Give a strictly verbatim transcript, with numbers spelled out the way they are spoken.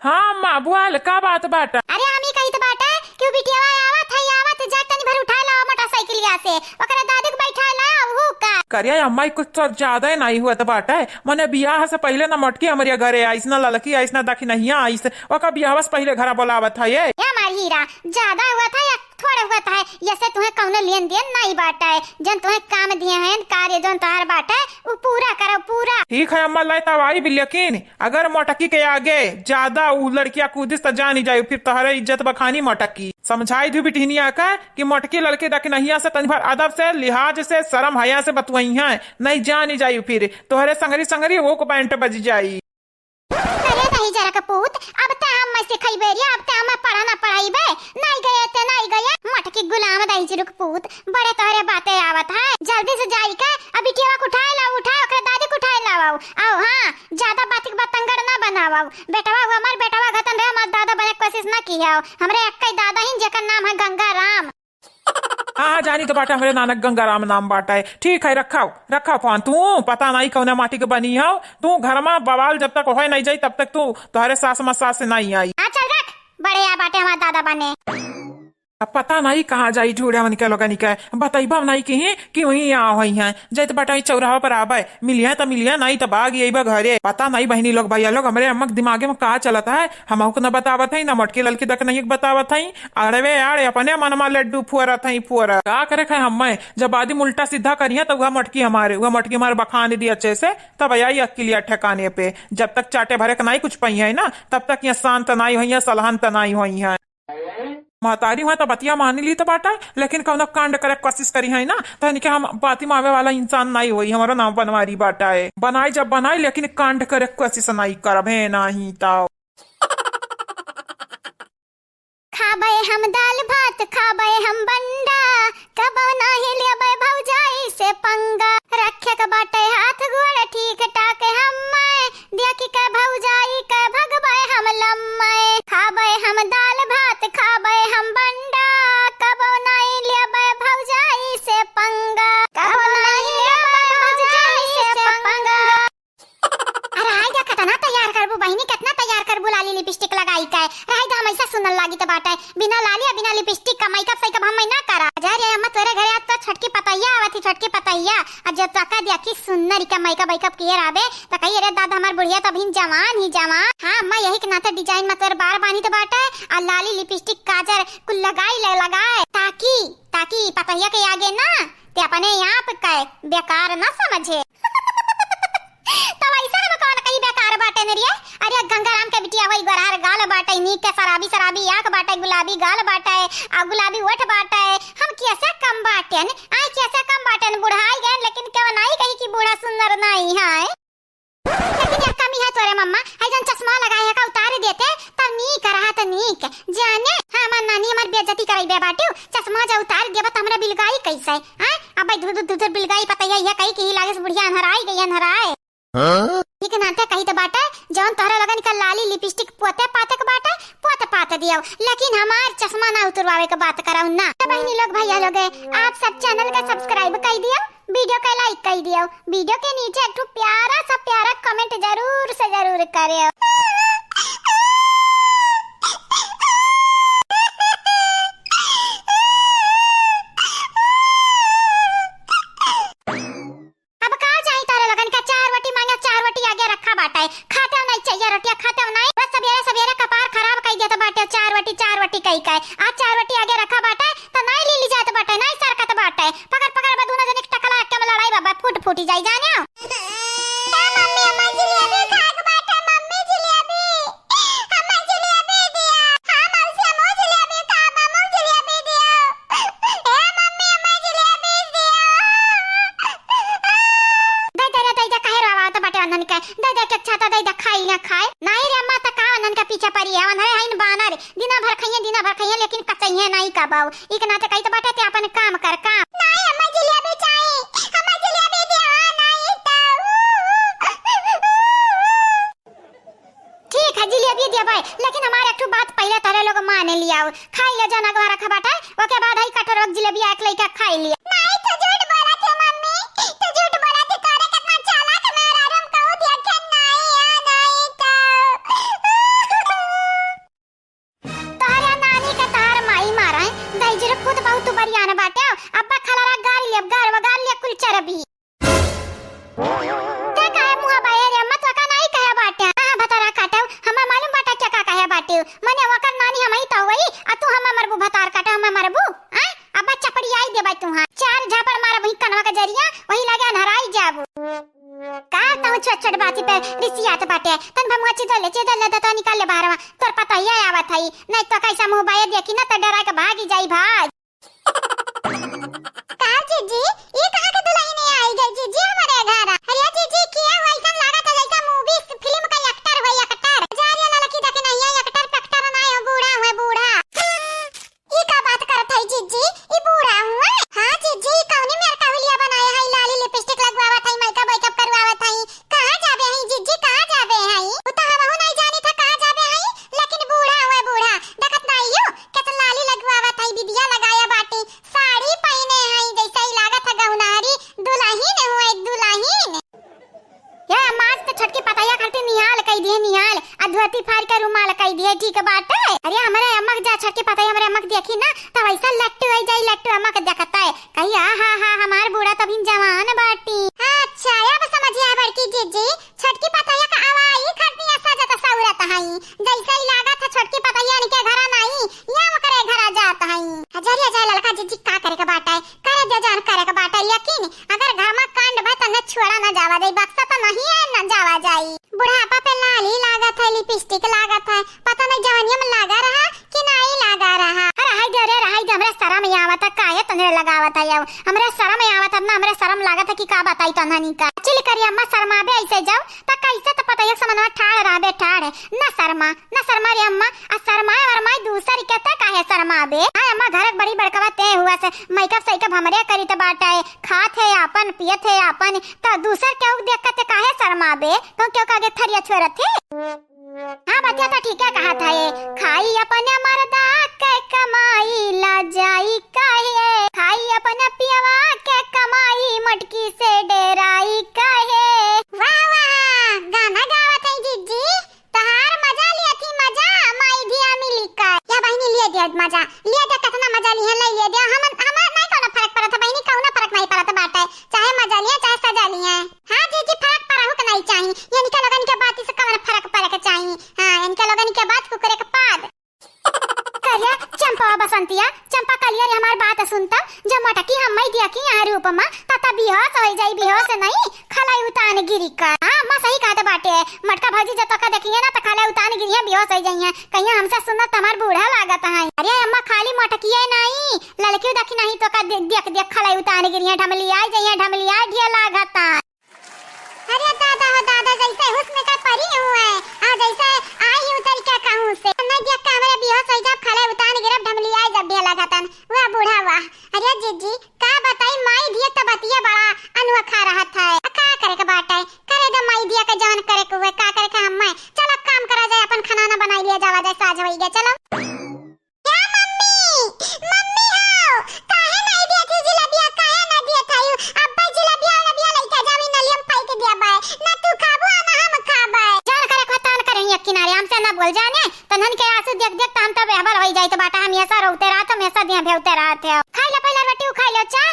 हाँ अम्मा, बोल, का बात बाटे? अरे, हम ई कहित बाटे कि उ बिटियावा आवत है, आवत है, जा तनी भर उठाए लावा मोटरसाइकिलिया से, ओकरे दादी के बैठाए लावा, ऊ का। करे अम्मा, ई कुछ तो ज्यादा ही नहीं हुआ तो बाटे। मने बियाह से पहिले ना मोटकी हमरे घरे आइस, ना ललकी आइस, ना दखिनहिया आइस, ओका बियाह से पहिले घरा बोलावत है ये। ए हमार हीरा, ज्यादा हुआ था या थोड़े हुआ था, ये से तुहें कौनो लेन देन नहीं बाटे। जौन तुहें काम दिए हैं, कार्य जौन तोहार बाटे, उ पूरा करो, पूरा। ठीक है अम्मा, लै तब आई भी, लेकिन अगर मोटकी के आगे ज्यादा उ लड़किया कूदिस त जानी जाई, फिर तोहरे इज्जत बखानी मोटकी। समझाई दू बिटिनिया का कि मोटकी ललकी दखिनहिया से तनी भर अदब से, लिहाज से, शरम हया से बतुआई है, नहीं जानी जाई, फिर तोहरे संगरी संगरी वो को पैंट बज जाई। अरे नहीं जरा के पूत, अब ते हम मैं सिखैबे रे, अब ते हम पढ़ा ना पढ़ाइबे, नहीं गए ते नहीं गए, मोटकी गुलाम दही चिरुक पूत, बड़े तोहरे बाते आवत है। जल्दी से जाई के अब बिटिया के उठाए लाओ, उठाए, ओकरे दादी के उठाए लाओ। आओ हाँ, ज्यादा बात के बतंगड़ ना बनाओ। बेटवा हुआ हमार, बेटवा घतन रहे, हमार दादा बने के कोशिश ना की है। हमरे एक्कै दादा ही जेकर नाम है गंगा राम। हाँ, हाँ, जानी तो बाटे, हमरे नानक गंगा राम नाम बाटे। ठीक है, रखाओ, रखाओ फोन। तू पता नहीं कौने माटी के बनी हो, तू घर में बवाल जब तक होए नहीं जाई, तब तक तू, तोहरे सास में सास नहीं आई। हाँ, चल रख, बड़े या बाटे हमार दादा बने। अब पता नहीं कहाँ जाई ढूढ़े उनके लोगन के, बतैबा नहीं कि, कि वहीं आ होई हैं। जैत बाटे चौराहा पर आबे, मिलिया त मिलिया, नहीं त भाग अइबा घरे। पता नहीं बहिनी लोग, भैया लोग, हमरे अम्मा के दिमागे में का चलत है, हमहू के न बतावत है, न मोटकी ललकी दखिनहिया के बतावत है। अरे वे यार, अपने मन में लड्डू फोरत है, फोरत। का करे खाए हम्मे, जब आदमी उल्टा सीधा करिया, त उहा मोटकी हमारे, उहा मोटकी हमारे बखान दिया अच्छे से, तब आई अक्किलिया ठिकाने पे। जब तक चाटे भरे के नहीं कुछ पइहैं ना, तब तक ये शांत नहीं होइहैं, सलहन त नहीं होइहैं। महतारी हुआ त बतिया मानी ली त बाटा, लेकिन कौनो कांड करे के कोशिश करिहैं ना, त इनके हम बाती में आवे वाला इंसान नहीं होई, हमारा नाम बनवारी बाटा है। बनाई जब बनाई, लेकिन कांड करे के कोशिश नहीं करब है, नहीं तो। खाबे हम दाल भात, खाबे हम बंडा, कबो नाही लेबे भौजाई से पंगा। रखे के बाटे हाथ गोड़ ठीक ठाक हम्मे, देखि के भौजाई के भगबे हम लम्मे। खाबे हम दाल भात, खाबे हम बंडा, कबो नाही लेबे भौजाई से पंगा। कबो नाही लेबे भौजाई से पंगा। अरे आई जा, कितना तैयार करबू बहिनी, कितना तैयार करबू लाली लिपस्टिक लगाई के। रही दा, हम ऐसा सुंदर लागी त बाटे। बिना लाली आ बिना लिपस्टिक का मेकअप सेकअप हम ना करा। जा रे अम्मा, तोरे घरे आज तो छोटकी पतैया आवत ही, छोटकी पतैया। आ जब तका देखी सुंदर इका मेकअप वेकअप किए रहबे, त कही, "अरे दादा, हमार बुढ़िया त अभी जवान ही जवान।" हाँ अम्मा, यही के नाते डिजाइन में तोर बार बानी त बाटे। आ लाली लिपस्टिक काजर कुल लगाई ले लगाए, ताकि, ताकि पतैया के आगे ना ते अपने आप के बेकार ना समझे। तब ऐसा हम कौन कही बेकार बाटे न रे? अरे गंगाराम के बिटिया वही गोरहर गाल बाटे, नीक के शराबी शराबी आँख बाटे, गुलाबी गाल बाटे, आ गुलाबी ओठ बाटे। हम कैसे कम बाटेन? आय कैसे कम बाटेन? बुढ़ाई गए लेकिन केहू नाई कही कि बूढ़ा सुंदर नाई है। लेकिन एक कमी है तोरे मम्मा, है जौन चश्मा लगाए है का उतार देते तब नीक रहत नीक। जाने हाँ, हमार नानी हमार बेइज्जती करइबे बाटिउ, चश्मा जा उतार देबा त हमरा बिलगाई कैसे? हैं? अबे धुर धुर धुर बिलगाई, पतैया यह कही कि ही लागे से बुढ़िया अन्हराई गई, अन्हराई। हाँ? ठीक नाते कही त बाटे, जौन तोहरा लगन का लाली लिपस्टिक पोते पाते के बाटे, पोत पात दियो, लेकिन हमार चश्मा ना उतरवावे के बात कराउ ना। तो बहिनी लोग, भैया लोग, आप सब चैनल का सब्सक्राइब कर दियो, वीडियो का लाइक कर दियो, वीडियो के नीचे एक ठो प्यारा सा प्यारा कमेंट जरूर से जरूर करियो। अब का जाई तारे लगन का, चार रोटी मांगे, चार रोटी आगे रखा बाटे, खाते हो नहीं चाहिए रोटियां, खाते हो नहीं। बस सवेरे सवेरे कपार खराब कई देत बाटे, चार रोटी, चार रोटी कई के। आज चार रोटी आगे रखा बाटे, त नहीं लीली जात बाटे, नहीं सरकत बाटे। पकड़, पकड़, बा दूनो जने के टकला एक्के में लड़ाई बाबा, फूट फूटी जाई, जाने हो। ए मम्मी, हमार जिलेबी खाए के बाटे, मम्मी जिलेबी, हमार जिलेबी दिया। हाँ मौसी, हमहू जिलेबी खाब, हमहू जिलेबी दिया। ए मम्मी, हमें जिलेबी दिया। दे दे रे, दे दे, काहे रोवावत बाटे अनन के? दे दे के छाता, दे दे, खाई ना खाए। नाही रे अम्मा, त का अनन के पीछे पड़ी है? अनहरे हईन बानर, दिना भर खइहे, दिना भर खइहे, लेकिन कचइहे नाही कबाऊ। ई के नाते कहित बाटे ते अपन काम कर, काम। नाही, हमें जिलेबी चाही, हमें जिलेबी दिया, नाही त। ठीक है, जिलेबी देबै, लेकिन हमार एक ठो बात पहिले तोहरे लोग मान लियाओ। खाई ले जौन अगवा रखा बाटे, ओके बाद हई कटोरवा के जिलेबी एक लइका खाई लिया। नाही, तू झूठ बोलत है मम्मी, तू झूठ बोलत है। तोरे कितना चालाक मेहरारू, हम कहूँ देखे नाही है, नाही तो। परियान बाटे, अब्बा खलरा गार लेब, गार वगार ले कुल चरबी। ते काहे मुँह बाए रे अम्मा, तोका नाहीं कहे बाटे। हाँ, हाँ, भतारा काटे, हमें मालूम बाटे के का कहे बाटे। मने ओकर नानी हमही तो होई, आ तू हमें मरबू भतार काटे, हमें मरबू? हाँ? अब्बा चपड़ियाई देबे तू, हाँ। चार झापड़ मारब वही कनवा के जरिया, वही लगे अन्हराई जाबू। का तू छोट छोट बाती पे रिसियात बाटे? तन भमुआ चिदल ले, चिदल ले, दतवा निकाल ले बाहरवा। तोर पतोहिया आवत हई, नहीं तो कैसा मुँह बाए देखी ना तो डरा के भागी जाई भाग। का जीजी, ई कहाँ के दुलहिन आई गई जीजी हमरे घर? अरे जीजी, किया हो, ऐसन लागत है जैसे मूवी फिल्म का एक्टर हो, एक्टर। जा रे ललकी देख नहीं है, एक्टर पेक्टर ना हो, बूढ़ा हो, बूढ़ा। ई का बात करत है जीजी, ई बूढ़ा हुआ? हाँ जीजी, ई कौनी मेर का हुलिया बनाए है, लाली लिपस्टिक लगवावत है, मेकअप वेकअप करवावत है, कहाँ जाबे हई जीजी, कहाँ जाबे हई? उ तो हमहू नहीं जानी था कहाँ जाबे हई, लेकिन बूढ़ा हुए बूढ़ा, देखत नहीं हो, केतना लाली लगवावत हई, बिदिया लगाया बाटी, साड़ी पहने हई, जैसे ही लागत है गौनहरी दुलहिन हुए, दुलहिन। ये अम्मा आज तो छोटकी पतैया खातिर निहाल कई दिए, निहाल, आ धोती फाड़ के रुमाल कई दिए, ठीक बाटे। अरे हमरे अम्मा के जा छोटकी पतैया हमरे अम्मा के देखी ना, तो वैसा लट्टू हो जाई, लट्टू अम्मा के देखता है। कही, "आ हा हा, हमार बूढ़ा तभिन जवान बाटी।" अच्छा, अब समझिया बड़की जीजी, छोटकी पतैया का आवाई खरतिया सजत सौरत हई। जैसे ही लागत है छोटकी पतैया इनके घरा नाई, या ओकरे घरा जात हई। हजरिया जाए ललका जीजी का करे के बाटे, करे दे जान करे के बाटे, लेकिन अगर घरमा कांड भय तन्ने छोड़ा न जावा जाई, बक्सा तो नहीं है न जावा जाई। बुढ़ापा पे लाली लागत है, लिपस्टिक लागत है, पता नहीं जवनिया में लागा रहा कि नाई लागा रहा। अरे हाय दे रे, हाय दे, हमरे शरम ही आवत है, काहे तने लगावत है अब? हमरे शरम ही आवत है ना, हमरे शरम लागत है कि का बताई तन्हनी का। चिल करी अम्मा, शरमाबे ऐसे जाओ, त कैसे त पता एक समनवा ठाड़ रहबे, ठाड़। ना शरमा, ना शरमा रे अम्मा, आ शरमाए वरमाए दूसर के त काहे शरमाबे? हाय अम्मा, घर के बड़ी बड़कवा ते हुआ से, मेकअप सेकअप हमरे करी त बाटे, खात है आपन, पियत है आपन, त दूसर केहू देख के ते काहे शरमाबे? कहूँ केहू के आगे थरिया छोरत है? हाँ, बतिया तो ठीके कहत है। खाई अपने मर्दा के कमाई, ला जाई काहे? खाई अपने पियवा के कमाई, मटकी से डेराई काहे? वाह, वाह, गाना गावत है जीजी, तहार मजा लिया थी, मजा, माई धिया मिली का। या बहिनी, लिए दे मजा, लिए दे, कितना मजा लिए, ले लिए दे, हम, हम नहीं कोनो फर्क पड़त है बहिनी, कौनो फर्क नहीं पड़त बाटे, चाहे मजा लिए, चाहे सजा लिए। हाँ जीजी, फरक परहु के नहीं चाही। इनके लोगन के बात से कवन फरक पड़े के चाही? हाँ, इनके लोगन के बात कुकुरे के पाद। करिया चंपा बसंतिया, चंपा कलिया रे हमार बात सुनता, जब मटकी हम मई दिया कि यहाँ रूप मा, तता बेहोश हो जाई, बेहोश नहीं, खलाई उतान गिरी का। हाँ, अम्मा सही कहत बाटे, मटका भौजी जब तोका देखिए ना, त खलाई उतान गिरी है, बेहोश हो जाई है। कहिया हमसे सुनत हमार बूढ़ा लागत है। अरे अम्मा, खाली मटकिए नहीं, ललकियो देखी नहीं तोका दे-, देख, देख, खलाई उतान गिरी है, ढमलियाई जाई है, ढमलियाई ढिया लागत है। अरे दादा हो दादा, जैसे हुस्न का परी हुए, आ जैसे आई उतर के कहूँ से। नहीं देख के हमरे बेहोश हो जाब, खले उतान गिरब, ढमलियाई जब ढेला घतन। वाह बूढ़ा वाह। अरे जीजी, का बताई, माई धिया त बतिया बड़ा अनोखा रहत है। आ का करे के बाटे, करे दे माई धिया के जवन करे के हुए, का करे के हम मैं। चलो काम करा जाए, अपन खाना ना बनाई लिया जावा जाए, साझ होई गया, चलो। या मम्मी, मम्मी हो, काहे नहीं दिया थी जिलेबिया, काहे ना दिया था यू? अब्बा जिलेबिया, उलेबिया लइका जावी नलियम पाई के दिया बाय, ना तू खाबू, ना हम खाबे। जान करे को तान करे एक किनारे, हमसे ना बोल जाने, तन्हन के आंसू देख देख त हम तो बेहबल होई जाई, तो बाटा हम ऐसा रोते रहत, हम ऐसा दिया भेवते रहत है। खाई ले पहले रोटी, खाई ले चाय,